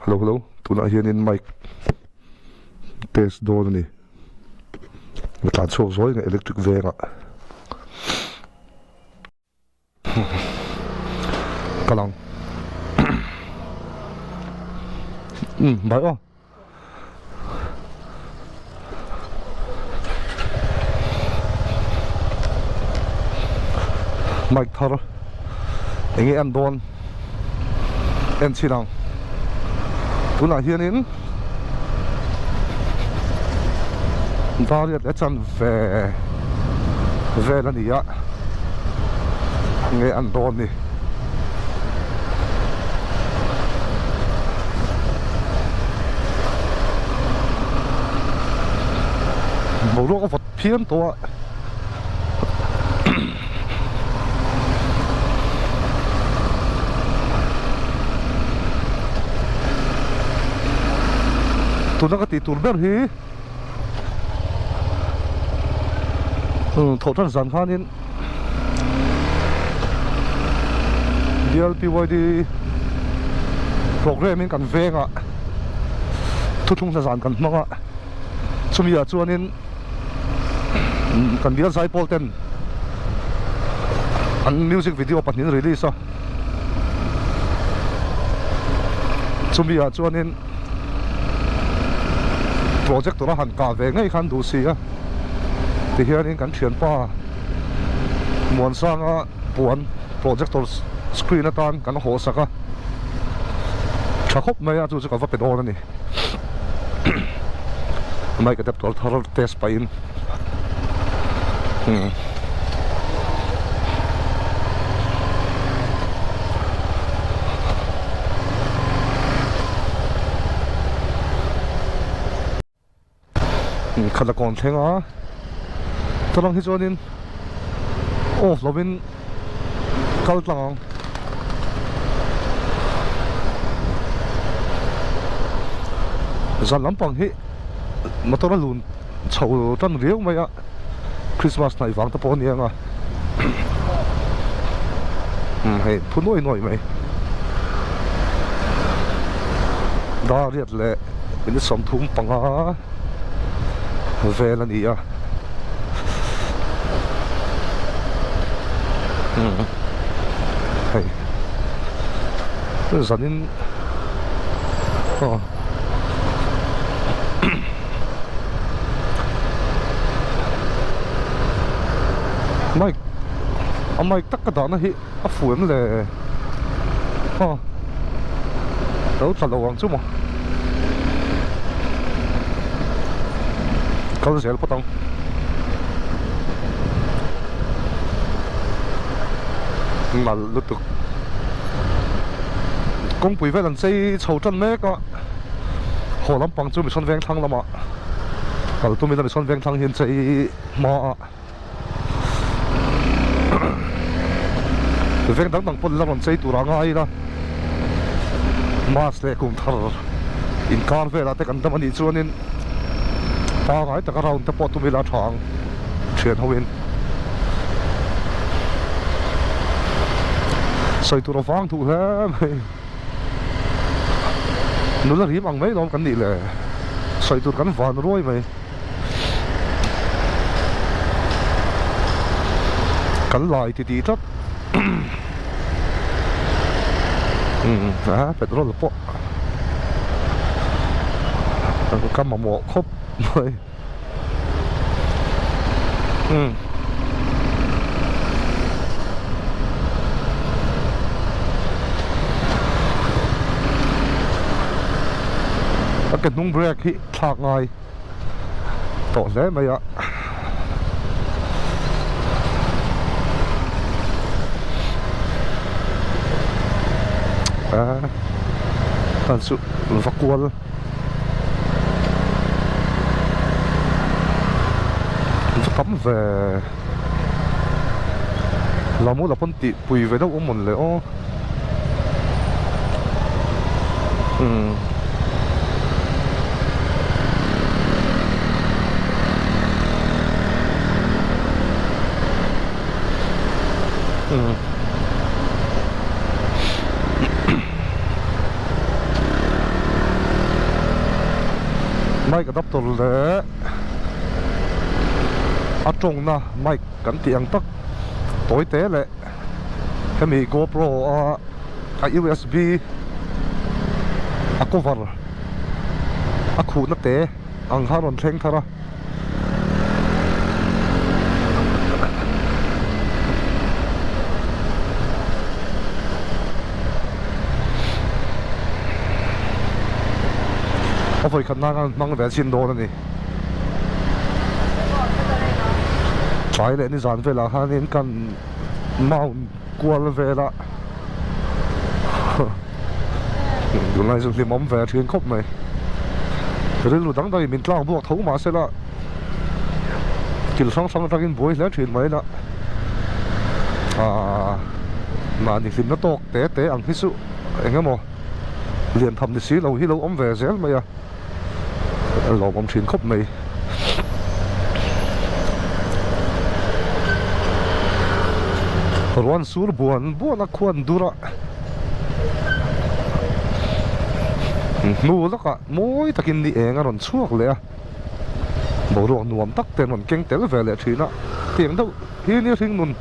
Hello hello tunah hianin mic test dawn a ni ka tlan chhuak zuai nge electric vengah ka lang umm bai aw. Mic thar enge en dawn en chhin ang tunah hianin Dariat leh chan ve vel a ni a enge an dawn ni. Boruak a vawt phian tawh a tuna ka tih tur ber hi thawh tan zan khanin DLPYD programme in kan vengah thuthlung hla zan kan hmang a chumi ah chuanin kan bial zaipawl ten an music video pahnih an release a chumi ah chuanin projector a han kah ve ngei khan duh si a tihianin kan thianpa Muansanga puan projector screen atan kan haw sak a tha khawp mai a chu chu ka va pe dawn a ni mic adapter thar test pahin umm. Khat a kawn thleng a chulang hi chuanin off lovin kal tlang ang zan lampang hi motor a lun chho tan riau mai a Christmas hnaih vang te pawh a ni ang a hei phu nuai nuai mai Dariat leh minute 35 vel a ni a hei zanin aw. Mic a mic tak ka dahna hi a fuh em le aw lo tla lo ang chu maw kal zel phawt ang nalh lutuk kawngpui vel an chei chho tan mek a. Haw lampang chu Mission Vengthlang lamah kal tum ila Mission Vengthlang hian chei hma a veng dang dang pawn la rawn chei tur a ngai ila March leh kum thar inkar velah te kan dam a nih chuanin pangai taka round te pawh tum ila a tha ang thian ho in sawi tur a vang duh hle mai. Nula rim ang mai lawm kan nih le sawi tur kan van ruai mai kan lai ti tih tlat umm a petrol pawh ka mamawh khawp mai. Umm. A ke hnung brake hi thlak ngai tawh hle mai a. A hman chu va kual. Chu tam ve Lamu la pawn tih pui ve deuh awm mawn le aw umm umm. Mic adapter leh a tawngna mic kan tih ang tak tawi te leh hemi GoPro a a usb a cover a khuhna te ang kha a rawn thleng thar a. A vawi khat nan an hmang ve chin dawn a ni. Tlai leh nizan velah khanin kan mount kual vel a tunlai chu hlimawm ve thin khawp mai rilru dang dangin min tlang buak tho mahse la thil hrang hrang atangin buai hle thin mai la aaa mahni hlimna tawk te te ang hi chu eng emaw lian tham ni si lo hi lo awm ve zel mai a. A lawmawm thin khawp mai. Ruan sur buan buan a khuan dur a hnu lawkah mawi takin ni eng a rawn chhuak leh a boruak nuam tak te an rawn keng tel ve leh thin a tiang deuh hi ni hring nun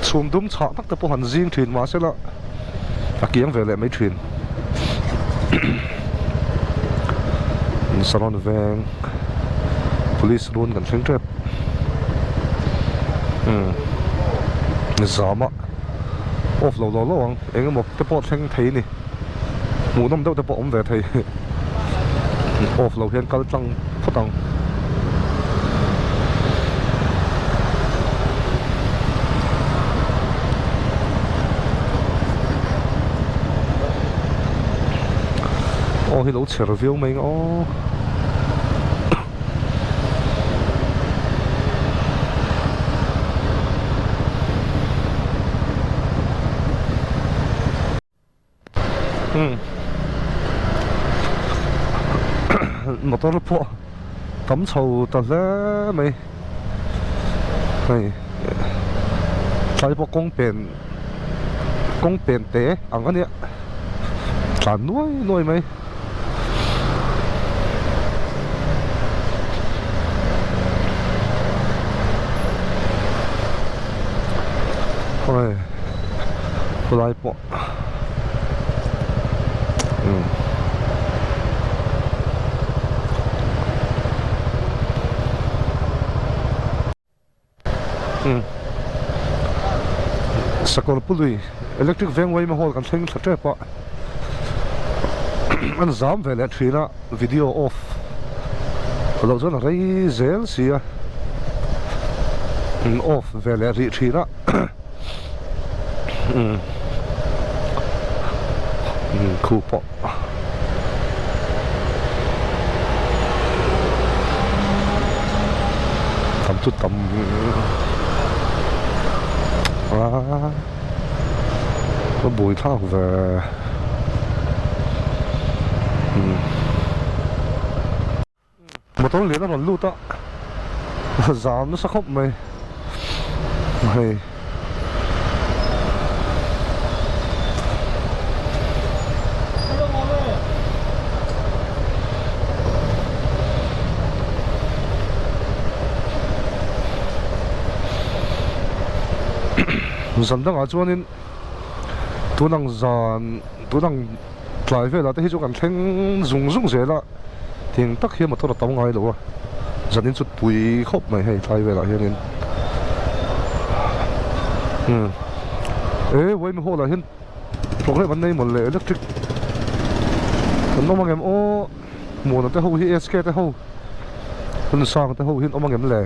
chhum dum chhah tak te pawh han zing thin mahsela a kiang ve leh mai thin Saron veng police run kan thleng tep umm zama off lo lo lo ang eng emaw te pawh thleng thei a ni hmuhnawm deuh te pawh awm ve thei off lo hian kal tlang phawt ang. Aw hi lo chher viau mai ang aw. Motor pawh tam chho ta hle mai hei tlai pawh kawng pen kawng pen te ang a nia tlan nuai nuai mai. Hei khawlai pawh umm umm sakawr pului electric veng uaima hall kan thleng thla tep a an zam ve leh thin a video off loh chuan a rei zel si a off ve leh rih thin a. Umm khu pawh tam chu tam a a buai thlak ve umm. Motor lian a rawn lut a, zam nasa khawp mai hei. Zan dangah chuanin tun ang zan tun ang tlai velah te hi chu kan thleng zung zung zel a. Thing tak hian motor a tam ngai lo a, zanin chu pui khawp mai hei tlai velah hianin umm e uaimi hall ah hian programme an nei mawlh le electric an awm angem aw Muana te ho hi SK te ho hun sang te ho hi an awm angem le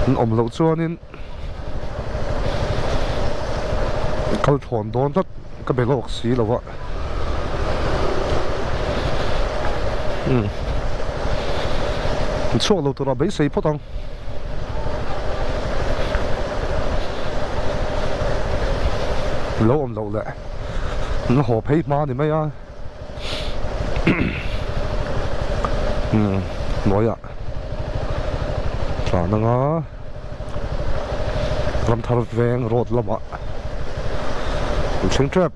an awm loh chuanin kal thlawn dawn tlat ka be lawk si lo a umm chhuak lo tura beisei phawt ang lo awm loh leh an haw phei hma a ni mai a umm hnuaiah tlan anga Ramthar veng road lamah an thleng tep.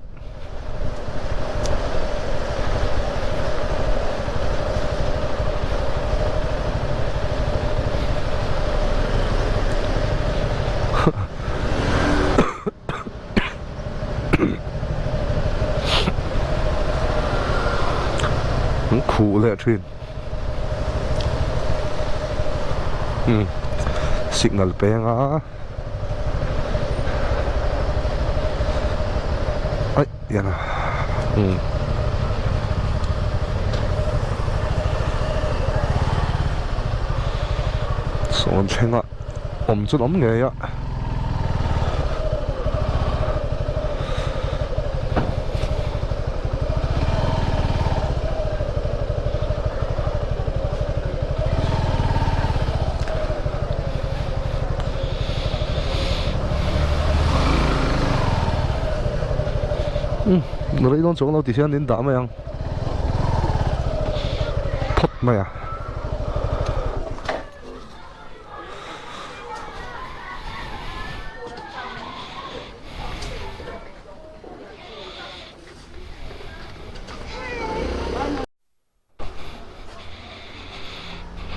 Huh leh thin. Umm signal peng a. Aih yana umm. Sawn thlengah awm chu an awm ngei a. Umm rei dawn chuang lo ti hian in dah mai ang phawt mai a.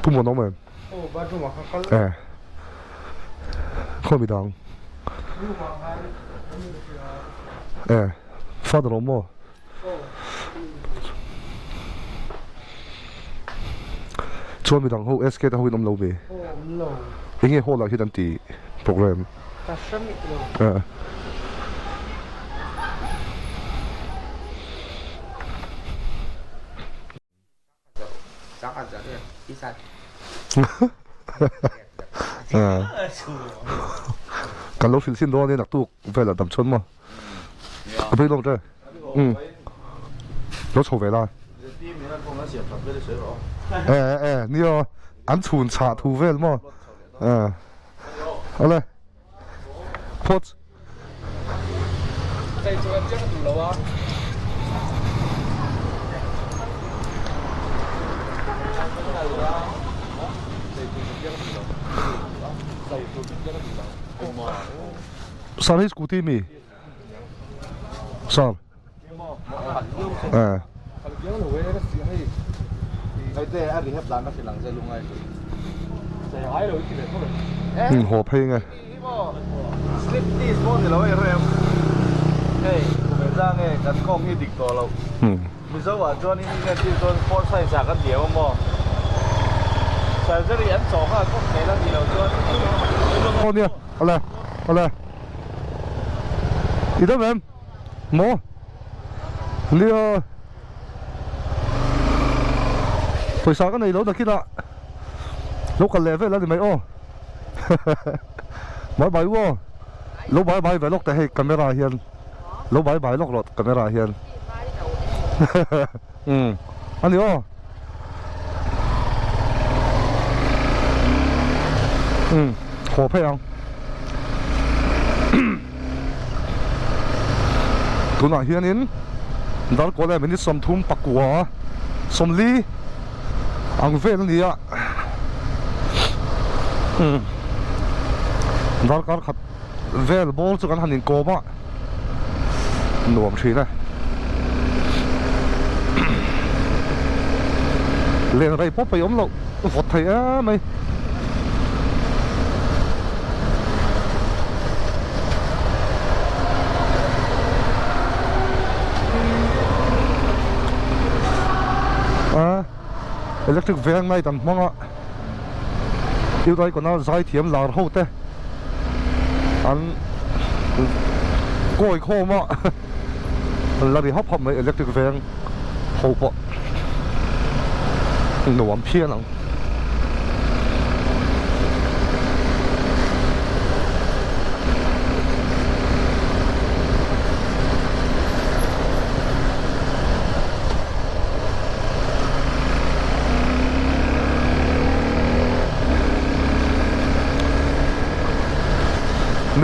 Pu Muan awm em? Eh. Khawi midang. Eh. Father awm maw? Chuan midang ho SK te ho in awm lo mi? Enge hall ah hian an ti program? Ka hre mih lo. Eh. Kan lo hrilh sin dawn a naktuk velah dam chhawn maw? Ka phei lawm che. Umm. Lo chho ve la. Eh eh nia an chhun chhah thu vel maw? Eh. Awle. Phawt. Sir hei scooty mi? Sir. Eh. Haw phei nge. Aw nia awle awle i dam em maw nia pawisa ka nei lo nakinah lo kal leh vel a ni mai aw. Bye bye u aw lo bye bye ve lawk teh hei camera hian lo bye bye lawk rawh camera hian umm a ni aw umm haw phei ang tunah hianin darkawl leh minute 30 pakua 40 ang vel a ni a. Umm darkar khat vel bawr chu kan han inkawm a nuam thin e len rei pawp a awm loh vawt thei em mai. A. Electric veng light an hmang a, Udaikawna zaithiam lar ho te an kawi khawm a, an la ri hap hap mai electric veng ho pawh nuam phian ang.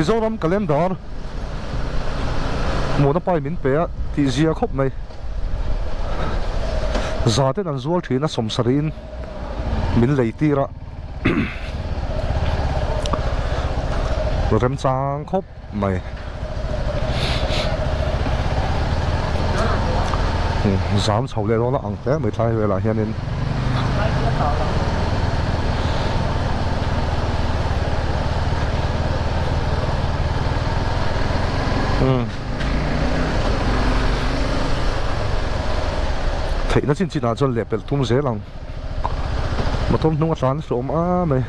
Mizoram calendar hmuhna pai min pe a tih zia khawp mai za ten an zual thin a sawmsarihin min lei tir a remchang khawp mai. Zam chho leh dawn a ang hle mai tlai velah hianin. Umm. Theihna chin chinah chuan lehpelh tum zel ang. Motor hnung a tlan a hlawm a mai.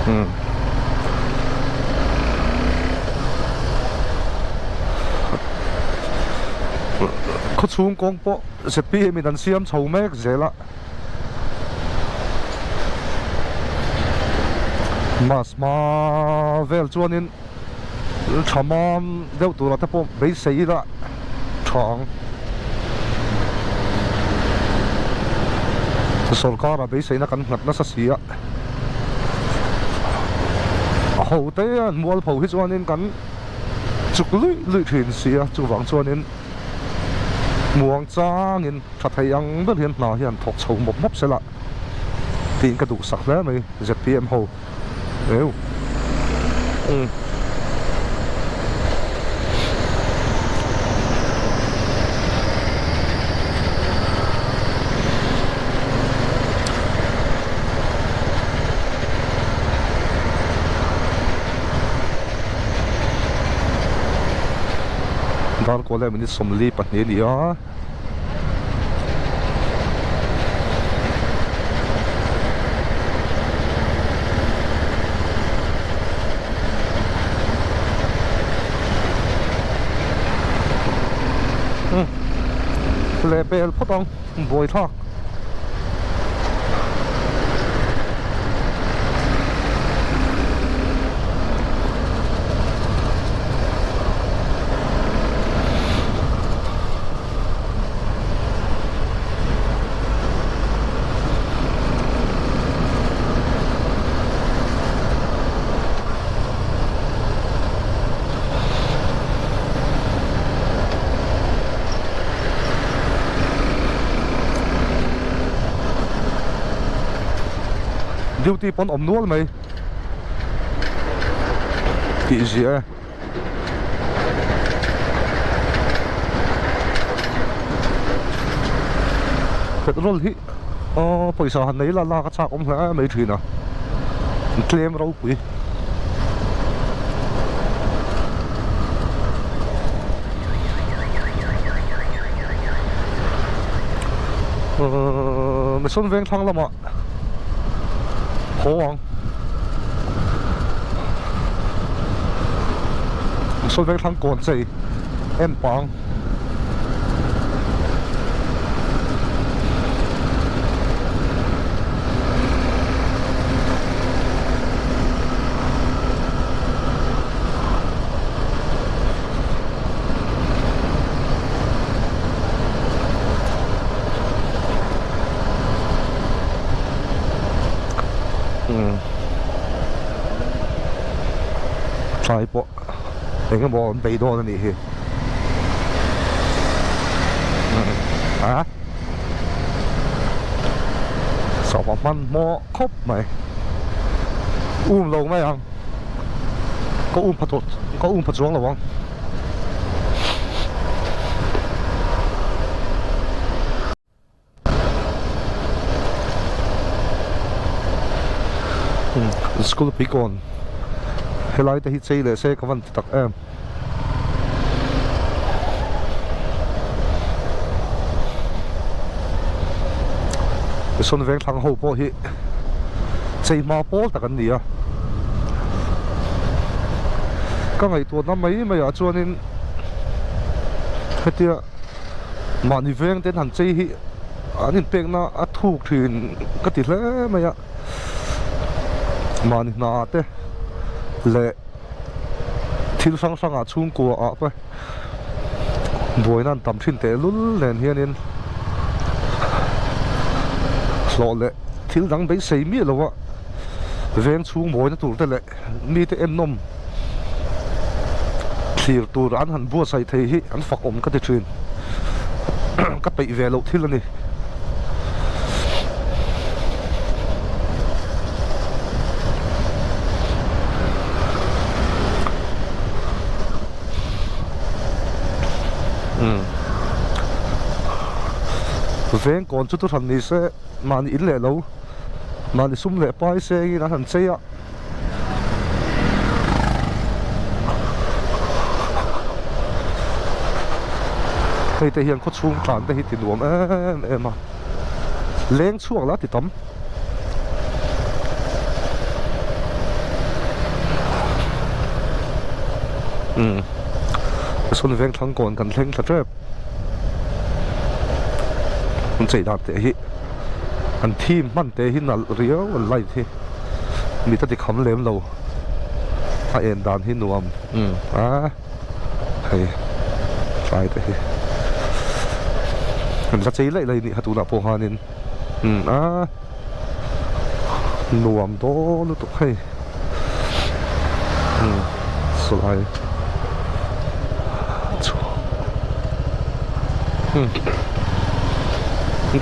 Hmm. Khawchhung kawng pawh zpm in an siam chho mek zel a. Mass hma vel chuanin tha mam deuh turah te pawh beisei ila tha ang. Sorkar ah beiseina kan nghat nasa si a, a ho te an mualpho hi chuanin kan chuk luih luih thin si a, chuvang chuanin muang changin. Tha thei ang ber hian hna hian thawk chho mawp mawp sela tiin ka duhsak hle mai zpm ho eu umm. Darkaw leh minute 42 a ni a. Leh pel phawt ang buai thlak. Duty pawn awm nual mai tih ziah e. Petrol hi aw pawisa han nei la lak a chak awm hle mai thin a tlem ropui. Ahh Mission Vengthlang lamah haw ang. Sawi vek thlang kawn chei en pang. Tlai pawh eng emaw an bei dawn a nih hi a sawma hmanhmawh khawp mai um lo mai ang ka um pha tawh ka um pha chuang lo ang. School pui kawn helai te hi chei leh se ka van ti tak em. Sawn veng thlang ho pawh hi chei hma pawl tak an ni a ka ngaihtuahna mai mai ah chuanin hetia. Mahni veng ten han chei hi an inpekna a thuk thin ka ti hle mai a, mahni hna te leh thil hrang hrang ah chhungkua ah te buaina an tam thin teh lul nen hianin hlawh leh thil dang beisei miah lo a veng chhung mawina tur te leh mite ennawm thlir tur an han buatsaih thei hi an fak awm ka ti thin ka peih ve loh thil a ni. Veng kawn chu thu hran ni se mahni in leh lo. Mahni sum leh pai sengin an han chei a. Hei te hian khawchhung tlan te hi ti nuam em em a, leng chhuak la ti tam. Umm sawn veng thlang kawn kan thleng thla tep an chei dan teh hi an theme hman te hi nalh riau an light hi mit a ti kham lem lo a en dan hi nuam umm a hei tlai te hi an la chei laih laih nih kha tunah pawh khanin. Umm a nuam dawn lutuk hei umm sawlai umm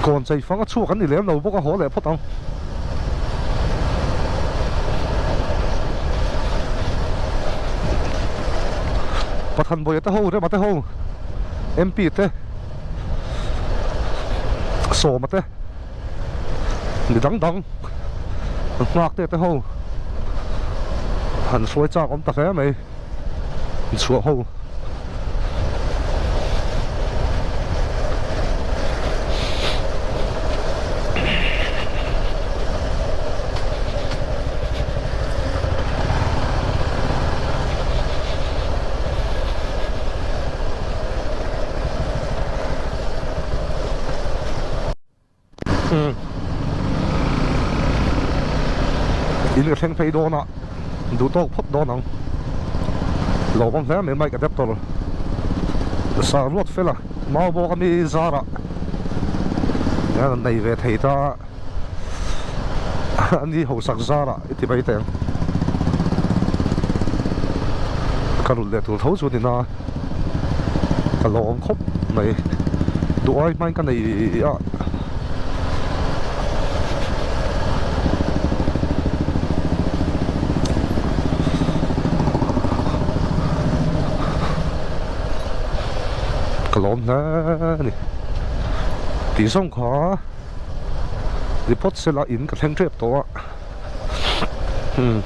kawn chei fang a chhuak an ni lem lo bawk a haw leh phawt ang. Pathan Bawia te ho Rema te ho M_P te. Sawma te mi dang dang an nghak te te ho han hruai chak awm ta hle mai inchhuah ho. In ka thleng phei dawn a duh tawk phawt dawn ang lo awm hle mai mic adapter sa ruat fel a mau bawk ami zarah hian an nei ve thei ta a ni hausak zarah i ti mai teh ang ka rulh leh tur tho chu a ni na ka lawm khawp mai duh ai hmain ka nei a. Ka lawm hle a ni tih zawng kha. Ni phawt sela in ka thleng tep tawh a umm.